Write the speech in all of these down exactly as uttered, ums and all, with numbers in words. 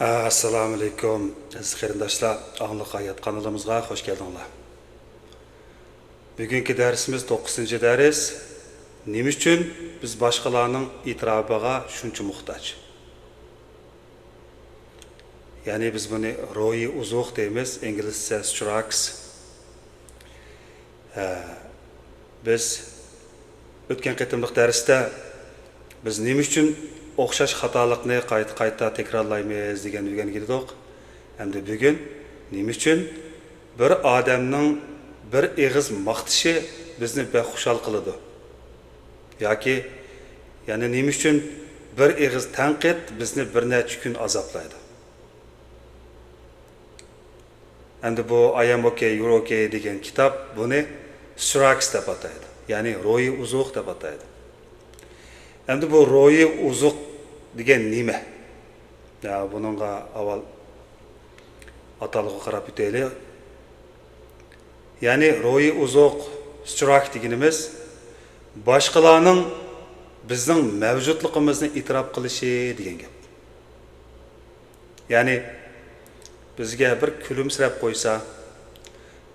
ئەسسالامۇئەلەيكۇم، ئەزىز قېرىنداشلار، ئاڭلىق ھايات قانىلىمىزغا خوش كەلدىڭلار. بۈگۈنكى دەرسىمىز توققۇزىنچى دەرس. نېمە ئۈچۈن بىز باشقىلارنىڭ ئېتىراپىغا شۇنچە موھتاج؟ يەنى بىز بۇنى روھىي ئوزۇق دەيمىز، ئىنگلىزچە ستراكس. ھە، بىز ئۆتكەن قېتىملىق دەرستە بىز نېمە ئۈچۈن ئوخشاش خاتالىقنى قايتا-قايتا تەكرارلايمىز دېگەننى ئۆگەنگەن ئىدۇق. ئەمدى بۈگۈن نېمە ئۈچۈن بىر ئادەمنىڭ بىر ئېغىز ماختىشى بىزنى بەك خۇشال قىلىدۇ؟ ياكى يەنە نېمە ئۈچۈن بىر ئېغىز تەنقىد بىزنى بىر نەچچە كۈن ئازابلايدۇ؟ ئەمدى بۇ I am okay, you're okay دېگەن كىتاب بۇنى ستراكس دەپ ئاتايدۇ. يەنى روھىي ئوزۇق دەپ ئاتايدۇ. ئەمدى بۇ روھىي ئوزۇق دېگەن نېمە؟ يا، بۇنىڭغا ئاۋۋال ئاتالغۇغا قاراپ ئۆتەيلى. يەنى روھىي ئوزۇق، ستراك دېگىنىمىز باشقىلارنىڭ بىزنىڭ مەۋجۇتلۇقىمىزنى ئېتىراپ قىلىشى دېگەن گەپ. يەنى بىزگە بىر كۈلۈمسىرەپ قويسا،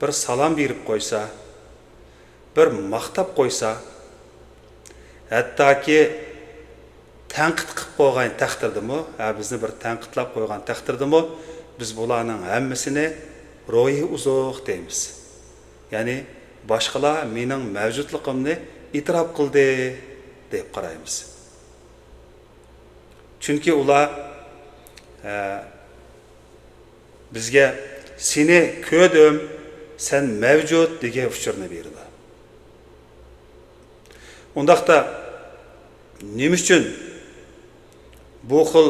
بىر سالام بېرىپ قويسا، بىر ماختاپ قويسا، ھەتتاكى تەنقىد قىلىپ قويغان تەقدىردىمۇ، ھە، بىزنى بىر تەنقىدلەپ قويغان تەقدىردىمۇ، بىز بۇلارنىڭ ھەممىسىنى روھىي ئوزۇق دەيمىز. يەنى باشقىلار مېنىڭ مەۋجۇتلۇقۇمنى ئېتىراپ قىلدى دەپ قارايمىز. چۈنكى ئۇلار، ئە، بىزگە «سېنى كۆردۈم، سەن مەۋجۇت» دېگەن ئۇچۇرنى بېرىدۇ. ئۇنداقتا نېمە ئۈچۈن بۇ خىل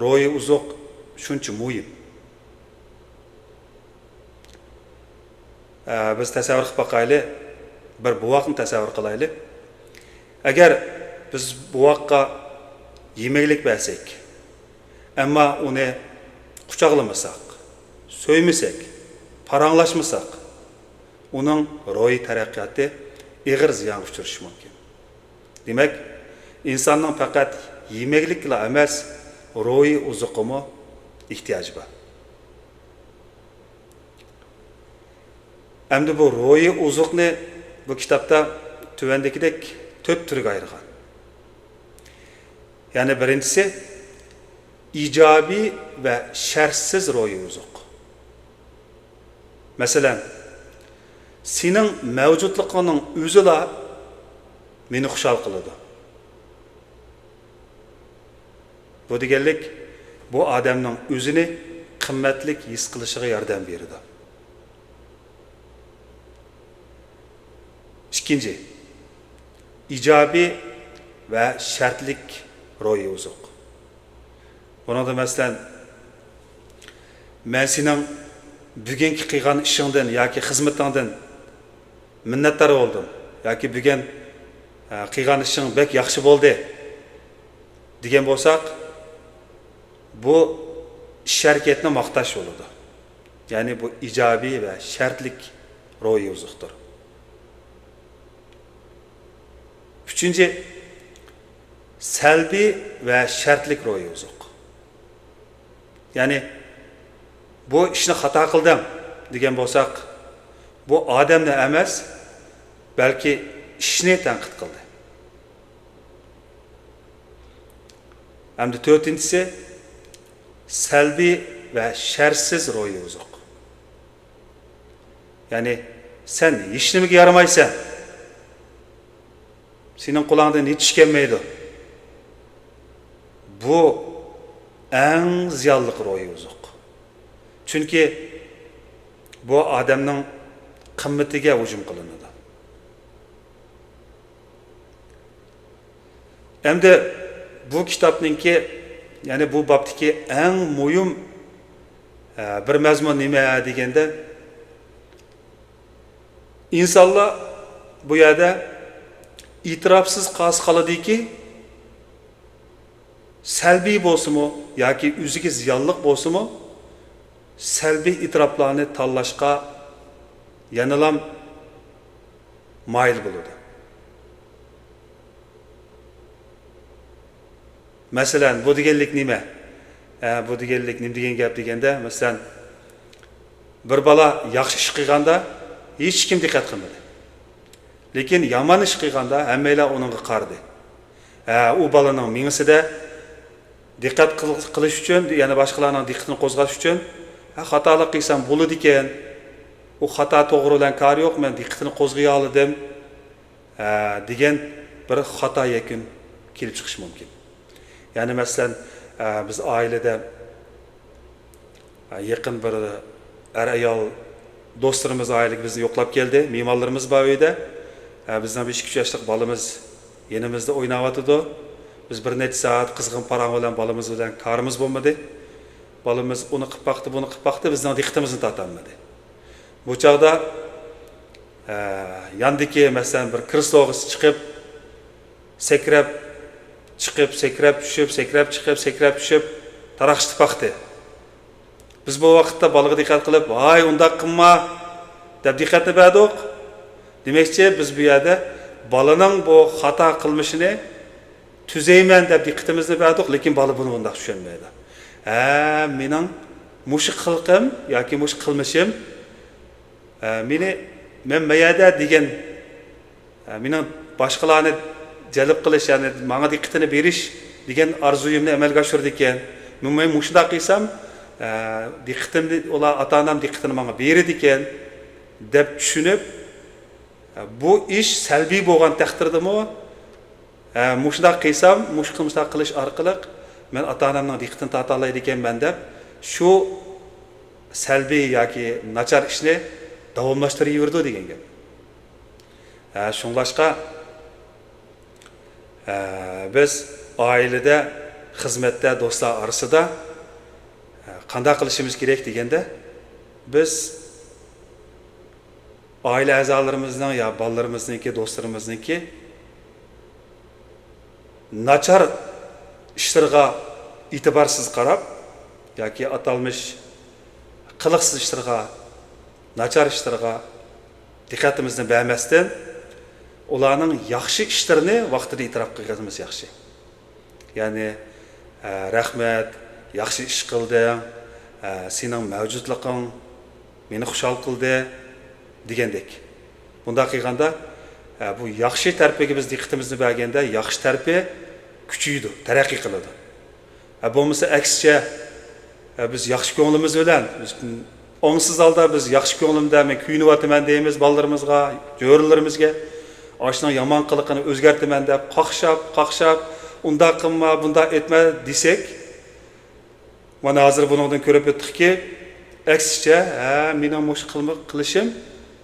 روھىي ئوزۇق شۇنچە مۇھىم؟ ئە، بىز تەسەۋۋۇر قىلىپ باقايلى، بىر بوۋاقنى تەسەۋۋۇر قىلايلى. ئەگەر بىز بوۋاققا يېمەكلىك بەرسەك، ئەمما ئۇنى قۇچاقلىمىساق، سۆيمىسەك، پاراڭلاشمىساق، ئۇنىڭ روھىي تەرەققىياتى ئېغىر زىيانغا ئۇچرىشى مۇمكىن. دېمەك، ئىنساننىڭ پەقەت يېمەكلىككىلا ئەمەس، روھىي ئوزۇقىمۇ ئېھتىياجى بار. ئەمدى بۇ روھىي ئوزۇقنى بۇ كىتابتا تۆۋەندىكىدەك تۆت تۈرگە ئايرىغان. يەنى بىرىنچىسى، ئىجابىي ۋە شەرتسىز روھىي ئوزۇق. مەسىلەن، سېنىڭ مەۋجۇتلۇقۇڭنىڭ ئۆزىلا مېنى خۇشال قىلىدۇ. بۇ دېگەنلىك، بۇ ئادەمنىڭ ئۆزىنى قىممەتلىك ھېس قىلىشىغا ياردەم بېرىدۇ. ئىككىنچى، ئىجابىي ۋە شەرتلىك روھىي ئوزۇق. بۇنىڭدا، مەسىلەن، مەن سېنىڭ بۈگۈنكى قىلغان ئىشىڭدىن ياكى خىزمىتىڭدىن مىننەتدار بولدۇم ياكى بۈگۈن، ئە، قىلغان ئىشىڭ بەك ياخشى بولدى دېگەن بولساق، بۇ ئىش ھەرىكەتنى ماختاش بولىدۇ. يەنى بۇ ئىجابىي ۋە شەرتلىك روھىي ئوزۇقتۇر. ئۈچىنچى، سەلبىي ۋە شەرتلىك روھىي ئوزۇق. يەنى، بۇ ئىشنى خاتا قىلدىڭ دېگەن بولساق، بۇ ئادەمنى ئەمەس، بەلكى ئىشنى تەنقىد قىلدى. ئەمدى تۆتىنچىسى، سەلبىي ۋە شەرتسىز روھىي ئوزۇق. يەنى، سەن ھېچنېمىگە يارىمايسەن، سېنىڭ قولۇڭدىن ھېچ ئىش كەلمەيدۇ. بۇ ئەڭ زىيانلىق روھىي ئوزۇق. چۈنكى بۇ ئادەمنىڭ قىممىتىگە ھۇجۇم قىلىنىدۇ. ئەمدى بۇ كىتابنىڭكى، يەنى بۇ بابتىكى ئەڭ مۇھىم، ئە، بىر مەزمۇن نېمە دېگەندە، ئىنسانلار بۇ يەردە ئېتىراپسىز قالسا قالىدۇكى، سەلبىي بولسىمۇ ياكى ئۆزىگە زىيانلىق بولسىمۇ، سەلبىي ئېتىراپلارنى تاللاشقا يەنىلا مايىل بولىدۇ. مەسىلەن، بۇ دېگەنلىك نېمە؟ ئە، بۇ دېگەنلىك نېمە دېگەن گەپ دېگەندە، مەسىلەن، بىر بالا ياخشى ئىش قىلغاندا ھېچكىم دىققەت قىلمىدى. لېكىن يامان ئىش قىلغاندا ھەممەيلەن ئۇنىڭغا قارىدى. ئە، ئۇ بالىنىڭ مېڭىسىدە دىققەت قىل-، قىلىش ئۈچۈن، يەنى باشقىلارنىڭ دىققىتىنى قوزغاش ئۈچۈن، ھە، خاتالىق قىلسام بولىدىكەن، ئۇ خاتا توغرا بىلەن كارى يوق، مەن دىققىتىنى قوزغىيالىدىم، ھە، دېگەن بىر خاتا يەكۈن كېلىپ چىقىشى مۇمكىن. يەنى مەسىلەن، ھە، بىز ئائىلىدە، ھە، يېقىن بىر ئەر-ئايال دوستلىرىمىز ئائىلىگە بىزنى يوقلاپ كەلدى، مېھمانلىرىمىز بار ئۆيدە. ھە، بىزنىڭ بىر ئىككى-ئۈچ ياشلىق بالىمىز يېنىمىزدا ئويناۋاتىدۇ. بىز بىر نەچچە سائەت قىزغىن پاراڭ بىلەن بالىمىز بىلەن كارىمىز بولمىدى. بالىمىز ئۇنى قىلىپ باقتى، بۇنى قىلىپ باقتى، بىزنىڭ دىققىتىمىزنى تارتالمىدى. بۇ چاغدا، ئە، ياندىكى، مەسىلەن، بىر كرېسلوغا چىقىپ، سەكرەپ چىقىپ، سەكرەپ چۈشۈپ، سەكرەپ چىقىپ، سەكرەپ چۈشۈپ، تاراقشىتىپ باقتى. بىز بۇ ۋاقىتتا بالىغا دىققەت قىلىپ، «ھاي، ئۇنداق قىلما!» دەپ دىققەتنى بەردۇق. دېمەكچى، بىز بۇ يەردە بالىنىڭ بۇ خاتا قىلمىشىنى تۈزەيمەن دەپ دىققىتىمىزنى بەردۇق، لېكىن بالا بۇنى ئۇنداق چۈشەنمەيدۇ. ھە، مېنىڭ مۇشۇ قىلقىم ياكى مۇشۇ قىلمىشىم، ھە، مېنى، مەن مەيەدە دېگەن، ھە، مېنىڭ باشقىلارنى جەلپ قىلىش، يەنى ماڭا دىققىتىنى بېرىش دېگەن ئارزۇيۇمنى ئەمەلگە ئاشۇرىدىكەن. مەن مۇشۇنداق قىلسام، ھە، دىققىتىمنى، ئۇلار، ئاتا-ئانام دىققىتىنى ماڭا بېرىدىكەن، دەپ چۈشىنىپ، ھە، بۇ ئىش سەلبىي بولغان تەقدىردىمۇ، ھە، مۇشۇنداق قىلسام، مۇشۇ قىلمىشلار قىلىش ئارقىلىق مەن ئاتا-ئانامنىڭ دىققىتىنى تارتالايدىكەنمەن دەپ، شۇ سەلبىي ياكى ناچار ئىشنى داۋاملاشتۇرۇۋېرىدۇ دېگەن گەپ. ھە، شۇڭلاشقا، ھە، بىز ئائىلىدە، خىزمەتتە، دوستلار ئارىسىدا، ھە، قانداق قىلىشىمىز كېرەك دېگەندە، بىز ئائىلە ئەزالىرىمىزنىڭ يا بالىلىرىمىزنىڭكى، دوستلىرىمىزنىڭكى ناچار ئىشلىرىغا ئېتىبارسىز قاراپ ياكى ئاتالمىش قىلىقسىز ئىشلىرىغا، ناچار ئىشلىرىغا دىققىتىمىزنى بەرمەستىن، ئۇلارنىڭ ياخشى ئىشلىرىنى ۋاقتىدا ئېتىراپ قىلغىنىمىز ياخشى. يەنى، ئە، «رەھمەت، ياخشى ئىش قىلدىڭ، ئە، سېنىڭ مەۋجۇتلۇقۇڭ مېنى خۇشال قىلدى» دېگەندەك. بۇنداق قىلغاندا، ئە، بۇ ياخشى تەرىپىگە بىز دىققىتىمىزنى بەرگەندە، ياخشى تەرىپى كۈچىيىدۇ، تەرەققىي قىلىدۇ. ئە، بولمىسا ئەكسىچە، ئە، بىز ياخشى كۆڭلىمىز بىلەن، بىز ئاڭسىز ھالدا بىز ياخشى كۆڭلۈمدە مەن كۆيۈنۈۋاتىمەن دەيمىز بالىلىرىمىزغا، جۆرىلىرىمىزگە. ئاشۇنىڭ يامان قىلىقىنى ئۆزگەرتىمەن دەپ، قاقشاپ، قاقشاپ، «ئۇنداق قىلما، بۇنداق ئەتمە» دېسەك، مانا ھازىر بۇنىڭدىن كۆرۈپ ئۆتتۇقكى، ئەكسىچە، ھە، مېنىڭ مۇشۇ قىلما-، قىلىشىم،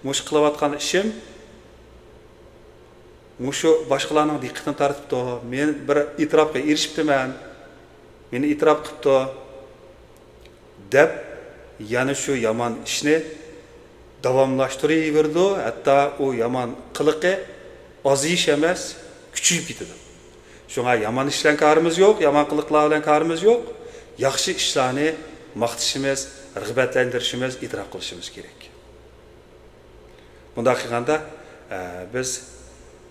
مۇشۇ قىلىۋاتقان ئىشىم مۇشۇ باشقىلارنىڭ دىققىتىنى تارتىپتۇ، مەن بىر ئېتىراپقا ئېرىشىپتىمەن، مېنى ئېتىراپ قىپتۇ، دەپ، يەنە شۇ يامان ئىشنى داۋاملاشتۇرۇۋېرىدۇ، ھەتتا ئۇ يامان قىلىقى ئازىيىش ئەمەس، كۈچىيىپ كېتىدۇ. شۇڭا يامان ئىش بىلەن كارىمىز يوق، يامان قىلىقلار بىلەن كارىمىز يوق، ياخشى ئىشلارنى ماختىشىمىز، رىغبەتلەندۈرۈشىمىز، ئېتىراپ قىلىشىمىز كېرەك. بۇنداق قىلغاندا، ئە، بىز،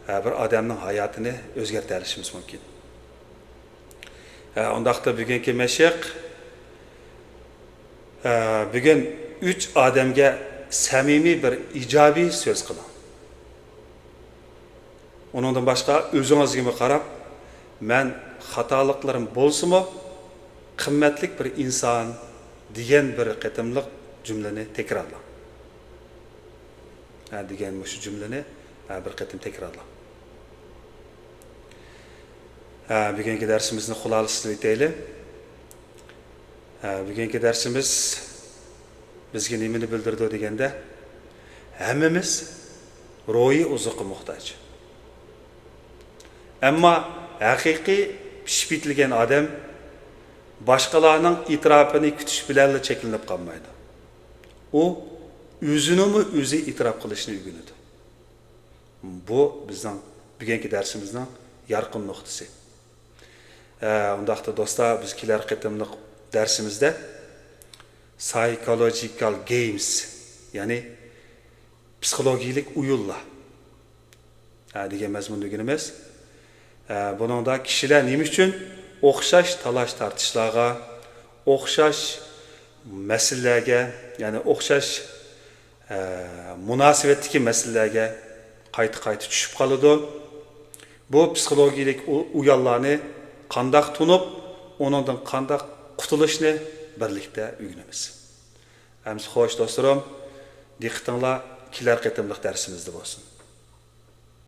ئە، بىر ئادەمنىڭ ھاياتىنى ئۆزگەرتەلىشىمىز مۇمكىن. ئە، ئۇنداقتا بۈگۈنكى مەشىق، ئە، بۈگۈن ئۈچ ئادەمگە سەمىمىي بىر ئىجابىي سۆز قىلىڭ. ئۇنىڭدىن باشقا ئۆزىڭىزگىمۇ قاراپ، «مەن خاتالىقلىرىم بولسىمۇ، قىممەتلىك بىر ئىنسان» دېگەن بىر قېتىملىق جۈملىنى تەكرارلاڭ. ھە، دېگەن مۇشۇ جۈملىنى، ھە، بىر قېتىم تەكرارلاڭ. ھە، بۈگۈنكى دەرسىمىزنى خۇلاسىلىۋېتەيلى. ھە، بۈگۈنكى دەرسىمىز بىزگە نېمىنى بىلدۈرىدۇ دېگەندە، ھەممىمىز روھىي ئوزۇققا موھتاج. ئەمما ھەقىقىي پىشىپ يېتىلگەن ئادەم باشقىلارنىڭ ئېتىراپىنى كۈتۈش بىلەنلا چەكلىنىپ قالمايدۇ. ئۇ ئۆزىنىمۇ ئۆزى ئېتىراپ قىلىشنى ئۆگىنىدۇ. بۇ بىزنىڭ بۈگۈنكى دەرسىمىزنىڭ يارقىن نۇقتىسى. ئە، ئۇنداقتا دوستلار، بىز كېلەر قېتىملىق دەرسىمىزدە psychological games، يەنى پسىخولوگىيىلىك ئويۇنلار، ھە، دېگەن مەزمۇننى ئۆگىنىمىز. ھە، بۇنىڭدا كىشىلەر نېمە ئۈچۈن ئوخشاش تالاش-تارتىشلارغا، ئوخشاش مەسىلىلەرگە، يەنى ئوخشاش، ئە، مۇناسىۋەتتىكى مەسىلىلەرگە قايتا-قايتا چۈشۈپ قالىدۇ. بۇ پسىخولوگىيەلىك ئۇ-، ئۇيانلارنى قانداق تونۇپ، ئۇنىڭدىن قانداق قۇتۇلۇشنى بىرلىكتە ئۆگىنىمىز. ئەمىسە خوش، دوستلىرىم، دىققىتىڭلار كېلەر قېتىملىق دەرسىمىزدە بولسۇن.